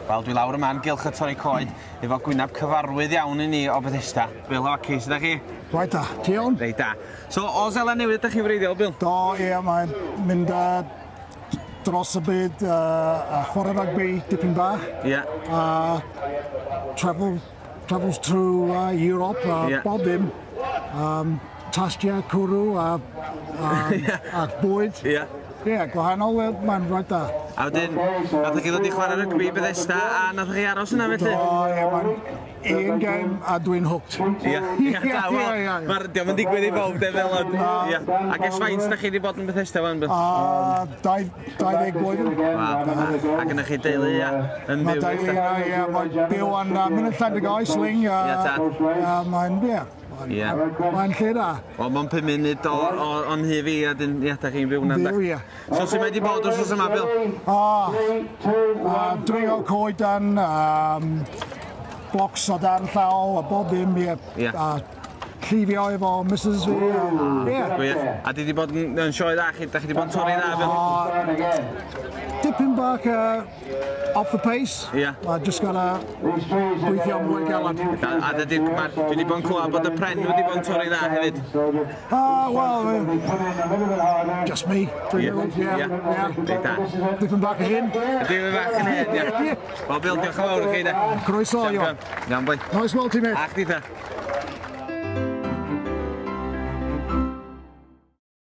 Wel, dwi lawr yma yn gylch y torri coed efo gwynab cyfarwydd iawn i ni o Bethesda. Bill Hawkey, sut ydach chi? Reit da, ti iawn? Reit da. So, o Seland Newydd ydych chi'n wreiddiol, Bill? Do, ie, mae'n mynd dros y byd a chwarae rygbi dipyn bach. Ie. Travels through Europe, bob dim. Tastia, cwrw a bwyd. Ie. Ie, gwahanol, mae'n reit da. A wedyn, nathoch chi ddod i chwarae rygbi i Bethesda a nathoch chi aros yna felly? Do, ie, mae'n un game a dwi'n hooked. Ie, da, wel, Ie. Mae'r diolch yn digwydd i bawb, de, fel yn. Ie. Ac ers faint da chi wedi bod yn Bethesda wan, Bill? 20 blwyddyn. Waw. A gynnoch chi deulu, ia, yn Mae byw? deulu yna, ie, mae'n byw yn mynd yn Llandygai, Sling. Ie, tad. Mae'n, ie, mae'n lle da. Wel, mae'n 5 munud o'n nhŷ fi, a dyn, ia, da chi'n byw hwnna. Byw, ie. So, sut mae 'di bod wrth yma, Bill? Dringo coedan, blocs o dan llaw, a bob dim, ie. Ie. A llifio efo Mrs fi, ie. Gwych. A di bod yn sioe dda, chi, da chi di bod yn torri dda, Bill? Dipyn bach off the pace. Ie. Just gotta gweithio mwy galed. A dydy, dwi wedi bod yn clywed bod y pren wedi bod yn torri dda hefyd. Ah, well, just me. Dwi'n meddwl, ie. Ie. Reit da. Dipyn bach yn hyn. Dipyn bach yn hyn, ie. Wel, Bill, diolch yn fawr i chi, de. Croeso, Iwan. Iawn, boi. Nice weld ti, mate. A chdi, ta.